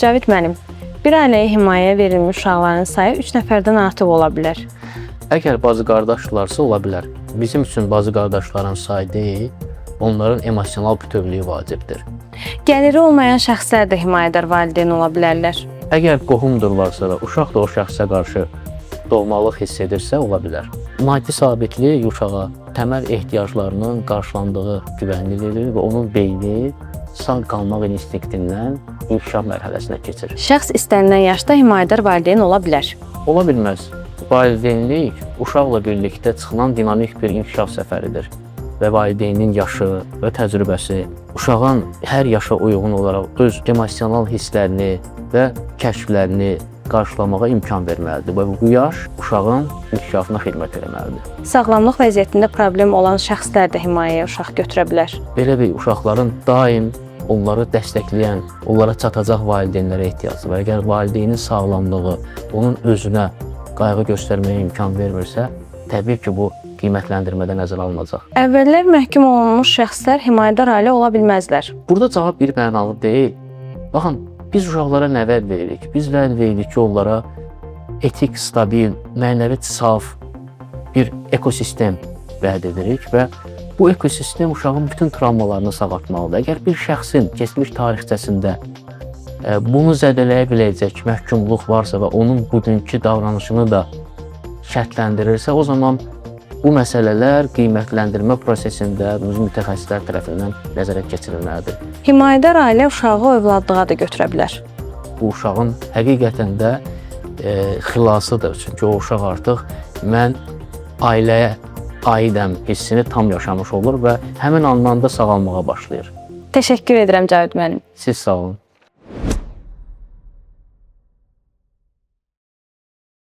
Cavid müəllim, bir ailəyə himayə verilmiş uşaqların sayı 3 nəfərdən artıq ola bilər. Əgər bacı qardaşdırlarsa ola bilər. Bizim üçün bacı qardaşların sayı deyil, onların emosional bütövlüyü vacibdir. Gəliri olmayan şəxslər də himayədar valideyn ola bilərlər. Əgər qohumdurlarsa və uşaq da o şəxsə qarşı doğmalıq hiss edirsə, ola bilər. Maddi sabitlik uşağa təməl ehtiyaclarının qarşılandığı güvənli verir və onun beyni sağ qalmaq instinktindən inkişaf mərhələsinə keçir. Şəxs istənilən yaşda himayədar valideyn ola bilər. Ola bilməz. Valideynlik uşaqla birlikdə çıxılan dinamik bir inkişaf səfəridir və valideynin yaşı və təcrübəsi uşağın hər yaşa uyğun olaraq öz emosional hisslərini və kəşflərini qarşılamağa imkan verməlidir və bu yaş uşağın inkişafına xidmət etməlidir. Sağlamlıq vəziyyətində problem olan şəxslər də himayəyə uşaq götürə bilər. Belə bir uşaqların daim onları dəstəkləyən, onlara çatacaq valideynlərə ehtiyacı var. Əgər valideynin sağlamlığı onun özünə qayğı göstərməyə imkan vermirsə, təbii ki, bu qiymətləndirmədə nəzərə alınacaq. Əvvəllər məhkum olunmuş şəxslər himayədar ailə ola bilməzlər. Burada cavab bir mənalı deyil. Baxın, biz uşaqlara nə vəd veririk? Biz vəd veririk ki, onlara etik, stabil, mənəvi saf bir ekosistem vəd edirik və bu ekosistem uşağın bütün travmalarını sağaltmalıdır. Əgər bir şəxsin keçmiş tarixçəsində bunu zədələyə biləcək məhkumluq varsa və onun bugünkü davranışını da şərtləndirirsə, o zaman bu məsələlər qiymətləndirmə prosesində mütəxəssislər tərəfindən nəzərə keçirilməlidir. Himayədar ailə uşağı övladlığa da götürə bilər. Bu uşağın həqiqətən də xilasıdır. Çünki o uşaq artıq mən ailəyə aidəm hissini tam yaşamış olur və həmin andan da sağalmağa başlayır. Təşəkkür edirəm Cavid müəllim. Siz sağ olun.